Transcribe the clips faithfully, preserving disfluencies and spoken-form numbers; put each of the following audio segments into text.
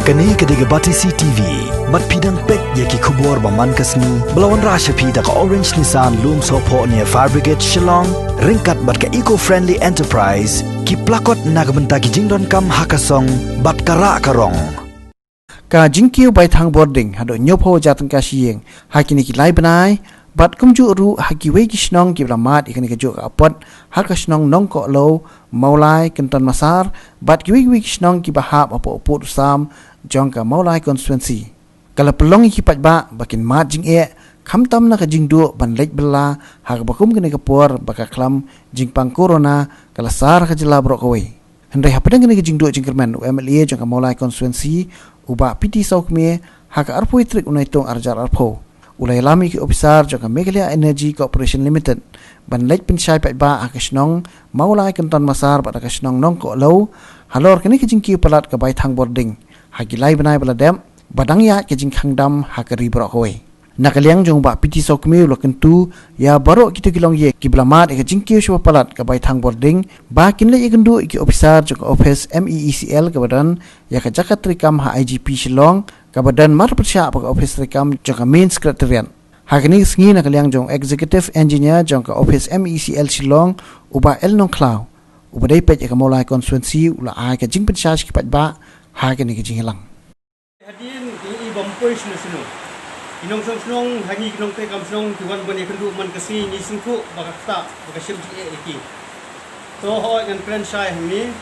Kane ka dei ka Batesi T V. Bad phi dang peit ïa ki khubor ba man ka sngi ba la wanrah sha phi da ka Orange Nissan Lumsohphoh near Fire Brigade Shillong, ryngkat bad ka Eco Friendly Enterprise, ki plakot na ka bynta ki jingdonkam ha ka song bad ka rah ka rong. Ka jingkiew bai thang bording haduh hynñiewphew hajar tyngka shi ïing ha kine ki lai bnai, bad kumjuh ruh ha kiwei ki shnong kiba la mad ïa kane kajuh ka apot, ha ka shnong Nongkohlew, Mawlai, Kynton Massar, bad kiwei kiwei ki shnong kiba hap hapoh u pud u sam jong ka Mawlai constituency. Ka la pynlong ïa ki paidbah ba kin mad jingeh, khamtam na ka jingduh ban leit bylla ha kaba kum kane ka por ba ka khlam jingpang corona ka la sar ha ka jylla baroh kawei. Hynrei hapdeng kane ka jingduh jingkyrmen, u M L A jong ka Mawlai constituency, u Bah P T Sawkmie, ha ka arphew tarik u Naitung arhajar arphew, u la ïalam ïa ki ophisar jong ka Meghalaya Energy Corporation Limited ban leit pynshai paidbah ha ka shnong Mawlai, Kynton Massar bad ha ka shnong Nongkohlew halor kane ka jingkiew palat ka bai thang bording ha ki lai bnai ba la dep, ba dang ïaid ka jingkhang dam ha ka ri baroh kawei. Na ka liang jong u Bah P T Sawkmie u la kyntu ïa baroh kito ki longïing kiba la mad ïa ka jingkiew shibun palat ka bai thang bording ba kin leit ïakynduh ïa ki ophisar jong ka ophis M E E C L kaba don ïa ka jaka treikam ha I G P Shillong, kaba don marpyrshah bad ka ophis treikam jong ka Main Secretariat. Ha kane ka sngi, na ka liang jong u Executive Engineer jong ka ophis M E E C L Shillong, u Bah L Nongkhlaw, uba dei peit ïa ka Mawlai constituency, u la ai ka jingpynshai sha ki paidbah ha kane ka jingïalang. Hadien ngi i bym poi shnong shnong. Ki nongshong shnong, ha ngi ki nongtrei kam shnong, ki wan ban ïakynduh man ka sngi, ngi sngewthuh ba ka ktah, ba ka shem jingeh ïa ki. To hooid ngan kren shai hangne.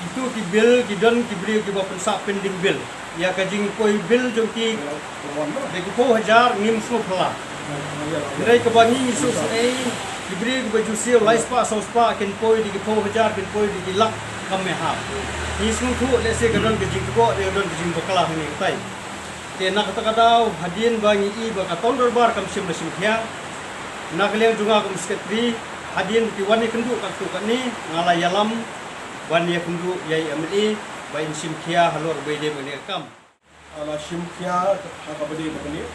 Kito ki bill, ki don ki briew kiba pynsah pending bill. Ïa ka jingpoi bill jong ki, da ki phew hajar ngim sngewphylla. Hynrei kaba ngi ngi sngewsynei, ki briew kiba ju siew lai spah saw spah kin poi da ki phew hajar, kin poi da ki lak kam me hap. Ngi sngewthuh lehse ka don ka jingkpoh, ka don ka jingbakla hangne katai. Te na kata ka daw, hadien ba ngi i ba ka tang dorbar kam shym la shim khia, na ka liang jong nga kum secretary, hadien ba ki wan ïakynduh katto katne, nga la ïalam ban ïakynduh ïa i M L A ba in shim khia halor ba i dei ba kane ka kam. La shim khia ha kaba dei ba kane.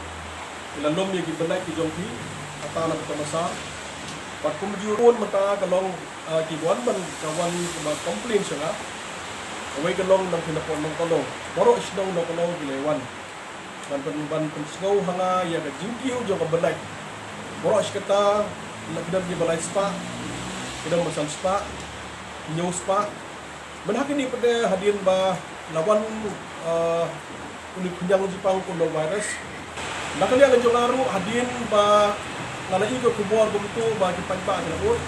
Ki la lum ïa ki bynta ki jong ki, kata na ka tamasa. Bad kumjuh ruh mynta ka long, ah, ki wan ban, ka wan ka ban complain sha nga. Kawei ka long na ka pyndonkam, baroh shnong na ka long ki la wan ban, ban, ban pynsngew ha nga ïa ka jingkiew jong ka bynta. Baroh shi katta, la ki don kiba lai spah, ki don ba san spah, hynñiew spah. Mynta ha kine pat de hadien ba la wan, eh, une u khñiang jingpang coronavirus. Na ka liang jong nga ruh hadien ba nga la ïoh ka khubor kumto ba ki paidbah ki la ud.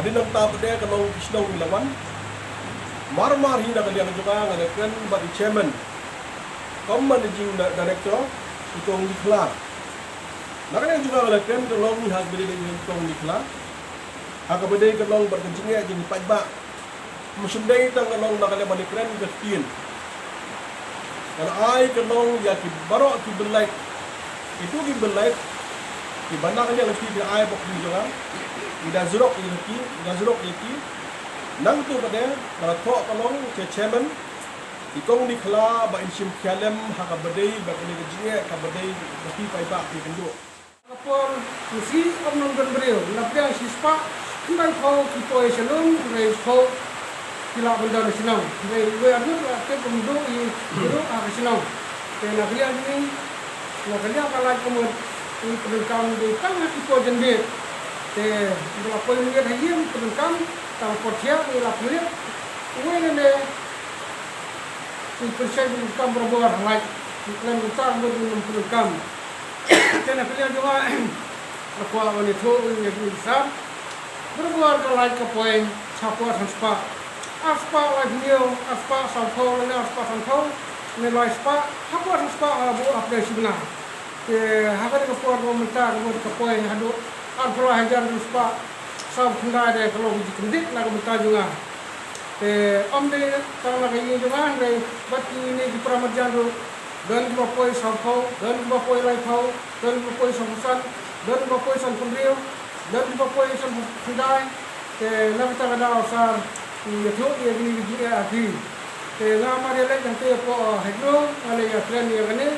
Hadien nangta pat de ka long ki shnong ki la wan. Mar mar hi na ka liang jong nga, nga la kren bad i chairman, kum managing di-, director, i Kong Nicola. Na ka liang jong nga, nga la kren ka long hi ha kaba dei i Kong Nicola. Ha kaba dei ka long bad ka jingeh jong ki paidbah. Ym shym dei tang ka long na ka liang ban ïakren ka ktien. Ka la ai ka long ïa ki baroh ki bynta. Itu ki bynta kiba na ka liang ki, ki ai bok ki jong nga. Ngi da jrok ïa ki, ngi da jrok ïa ki. Nangtu pat de, nga la thoh ka long sha chairman, i Kong Nicola, ba in shim khia lem ha kaba dei bad kane ka jingeh kaba dei ba ki paidbah ki kynduh. Ka por ngi shu ym nang don briew, na pdeng shispah khyndaiphew ki poi sha lum, hynriewphew ki lah ban don sha shnong. Hynrei wei arngut la tip bym duh i ruh ha ka shnong. Te na ka liang jong ngi, na ka liang ka lait ka mut, ngi pyndonkam dei tang ha ki por janmiet. Te ngi la poi miet ha ïing pyndonkam, tang por thiah ngi la pynlip. Uwei lane u pynshai pyndonkam barabor ha lait. Ngi khlem mynta ka mut ngim pyndonkam. Te na ka liang jong nga, nga kwah ban ïathuh ïa ki nongsan. Barabor ka lait ka poi shapoh san spah. Ar spah laiphew hynñiew, ar spah sanphew, lane ar spah sanphew, ne lai spah, hapoh san spah nga la buh hapdeng shi bnai. Te ha kane ka por ba mynta ka mut ka poi haduh arphew lai hajar, san spah saw khyndai, te ka long ka jingkyndit na ka bynta jong nga. Te ym dei tang na ka ïing jong nga, hynrei bad kine ki para marjan ruh, don kiba poi sanphew, don kiba poi laiphew, don kiba poi sanphew san, don kiba poi sanphew hynriew, don kiba poi sanphew khyndai. Te na kata ka daw sir, ngi ïathuh ïa kine ki jingeh ha ki. Te nga mar ïaleit hangtei hapoh Hydro, nga la ïakren ïa kane.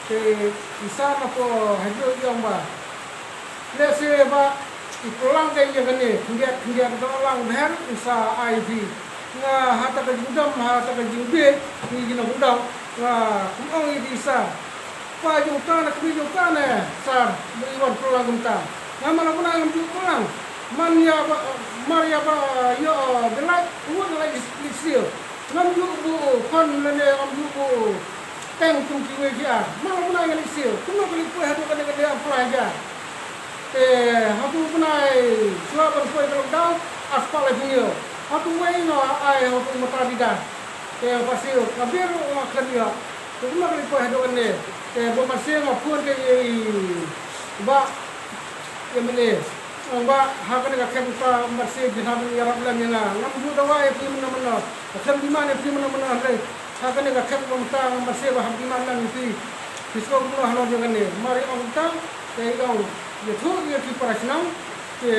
Te i sir hapoh Hydro i ong ba lehse ba i pynlang ka ïing kane khyndiat khyndiat, ka dang lang bher, i sa ai phi. Nga ha ta ka jingdom, ha ta ka jingbieit, ngi ki nongkyndong, nga kum ong ïa ki sir. Pa jong ta ne, kmie jong ta ne, sir, ba i wan pyrlang kumta. Nga man la bnai ngam ju pyrlang. Man ïa ba, mar ïa ba, ïa, the light, what light is, is still. Ngam ju bu khon lane ngam ju bu teng kum kiwei ki ar. Man la bnai ngan ïa siew. Kumno ka leit poi haduh kane ka dei arphew lai hajar. Te haduh bnai shuwa ban poi ka lockdown, arspah laiphew hynñiew. Haduh wei nga ai haduh mynta dei da. Te ba siew ka bir nga khlem ïoh. Te kumno ka leit poi haduh kane. Te ba ma siew nga phone te ïa i Bah Ïa mynne, ong ba ha kane ka camp ka Mynsiem phi hap ban ïarap lem ïa nga. Ngam ju dawa ïa phi mynno mynno. Ka khlem demand ïa phi mynno mynno hynrei ha kane ka camp ka Mynsiem ba hap demand lem ïa phi. Phi sngewbha kumno halor jong kane. Mar ïa ong tang, te ong ïathuh ïa ki para shnong, te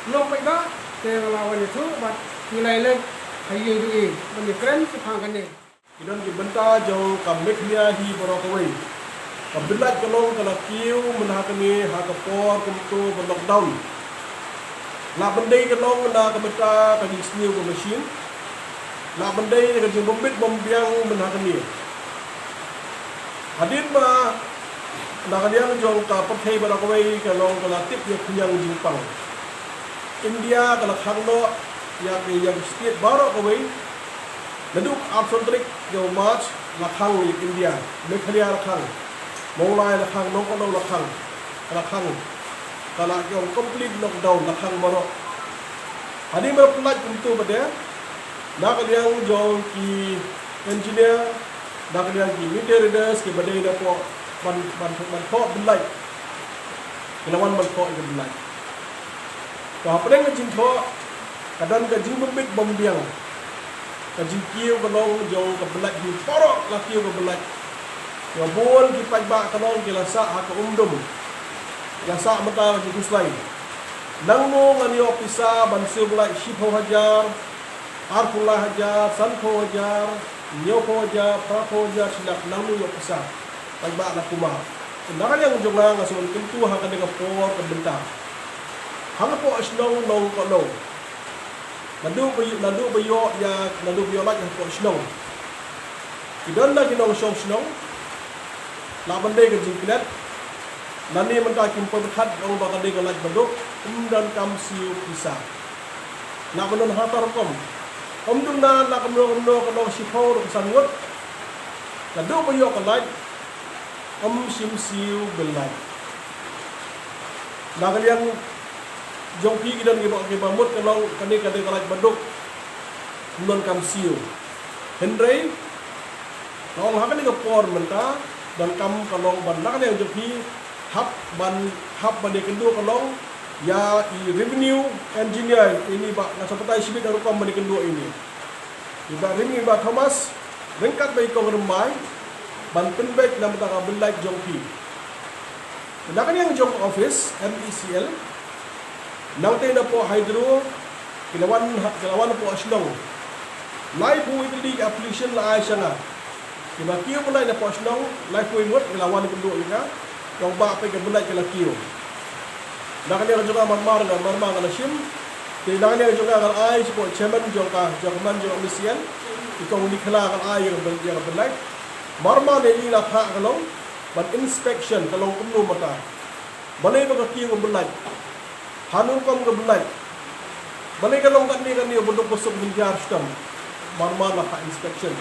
long paidbah, te nga la wan ïathuh bad ngi la ïa leit ha ïing jong i ban ïakren shaphang kane. Ki don ki bynta jong ka Meghalaya hi baroh kawei. Ka Blai ka long ka la kiew mynta ha kane ha ka por kumto ka lockdown. Lah ban dei ka long na ka bynta ka jingsniew ka machine. Lah ban dei ka jingbymbit bymbiang mynta ha kane. Hadien ba na ka liang jong ka pyrthei baroh kawei ka long ka la tip ïa ka khñiang jingpang. India ka la khang noh ïa ka ïa ka state baroh kawei. Naduh arphew tarik ïa u March la khang ïa India, Meghalaya la khang, Mawlai la khang, Nongkhlaw la khang, la khang, ka la ïa u complete lockdown la khang baroh. Hadien ba la pyllait kumto ba dei, na ka liang jong ki engineer, na ka liang ki meter readers ki ba dei na pdeng ban ban ban pdeng Blai. Ki la wan ban pdeng ïa ka Blai. Ka hapdeng ka jingthoh, ka don ka jingbymbit bymbiang. Ka jingkiew ka long jong ka Blai hi baroh la kiew ka Blai. Ka bun ki paidbah ka long ki la sah ha ka umdum. La sah mynta ka jingkhuslai. Nangno ngan ïoh pisa ban siew Blai shiphew hajar, arphew lai hajar, sanphew hajar, hynñiewphew hajar, phraphew hajar, shi lak nangno ïoh pisa. Paidbah na kumar. Te na ka liang jong nga nga sngewkyntu ha kane ka por ka bynta. Ha ka pdeng shnong long ka long. Naduh ba ïoh, naduh ba ïoh ïa, naduh ba ïoh lait ha ka pdeng shnong. Ki don da ki nongshong shnong. Lah ban dei ka jingklet. Lane mynta kim pyrkhat ong ba ka dei ka lait baduk. Ym donkam siew pisa. Lah ban don ha ta rukom. Ym duna lah kumno kumno ka long shiphew ruh ka san ngut. Naduh ba ïoh ka lait. Ym shym siew Blai. Na ka liang jong phi ki don kiba, kiba mut ka long kane ka dei ka lait baduk. Ym donkam siew. Hynrei ka long ha kane ka por mynta donkam ka long ban na ka liang jong phi hap ban, hap ban ïakynduh ka long ïa i revenue engineer ini ba nga sa batai shibit na rukom ban ïakynduh ini. I Bah Rim, i Bah Thomas, ryngkat bad i Kong Rymbai, ban pynbeit na ka bynta ka Blai jong phi. Na ka liang jong ka office M E C L, nangta na pdeng Hydro, ki la wan, ki la wan na pdeng shnong. Laiphew tylli ki application la ai sha nga. Kiba kiew Blai na pdeng shnong, laiphew ngut ki la wan kynduh ïa nga. Ong ba peit ka Blai ka la kiew. Na ka liang jong nga marmar nga, marmar nga la shim. Te na ka liang jong nga nga la ai sha ka chairman jong ka, jong ka man jong ka M C L. I Kong Nicola nga la ai ïa ka Blai, ïa ka Blai. Marmar ne i la phah ka long ban inspection ka long kumno mynta. Balei ba ka kiew ka Blai. Hanu rukom ka Blai. Balei ka long kane kane ba duk ba suk mynjar shitom. Marmar la phah inspection.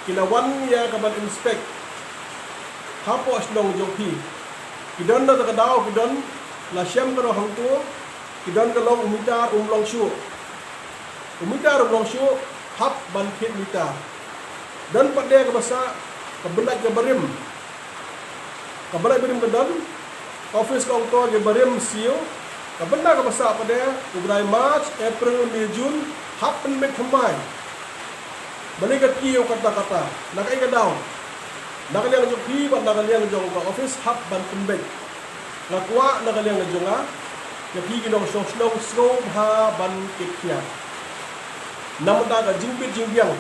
Ki la wan ïa ka ban inspect. Ha pdeng shnong jong phi. Ki don na ka daw, ki don la shem ka dei hangto. Ki don ka long u mitar um long shuh. U mitar um long shuh, hap ban thied mitar. Don pat de kaba sah ka Blai kaba rim. Ka Blai ba rim ka don, ka office ka ong to kaba rim siew. Ka bynta kaba sah pat de, u bnai March, April, May, June, hap pynbeit thymmai. Balei ka kiew kata kata, na kaei ka daw. Na ka liang jong phi bad na ka liang jong ka office hap ban pynbeit. Nga kwah na ka liang ka jong nga, ïa phi ki nongshong shnong sngewbha ban kit khia. Na ka bynta ka jingbit jingbiang.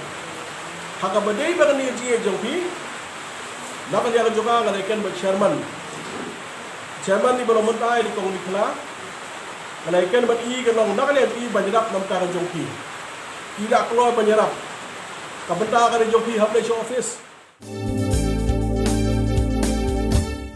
Ha kaba dei ba kane ka jingïeit jong phi. Na ka liang ka jong nga nga la ïakren bad chairman. Chairman i ba long mynta i Kong Nicola. Nga la ïakren bad i ka long na ka liang i ban ïarap na ka bynta ka jong phi. Phi la kloi ban ïarap. Ka bynta ka dei jong phi, hap leit sha office.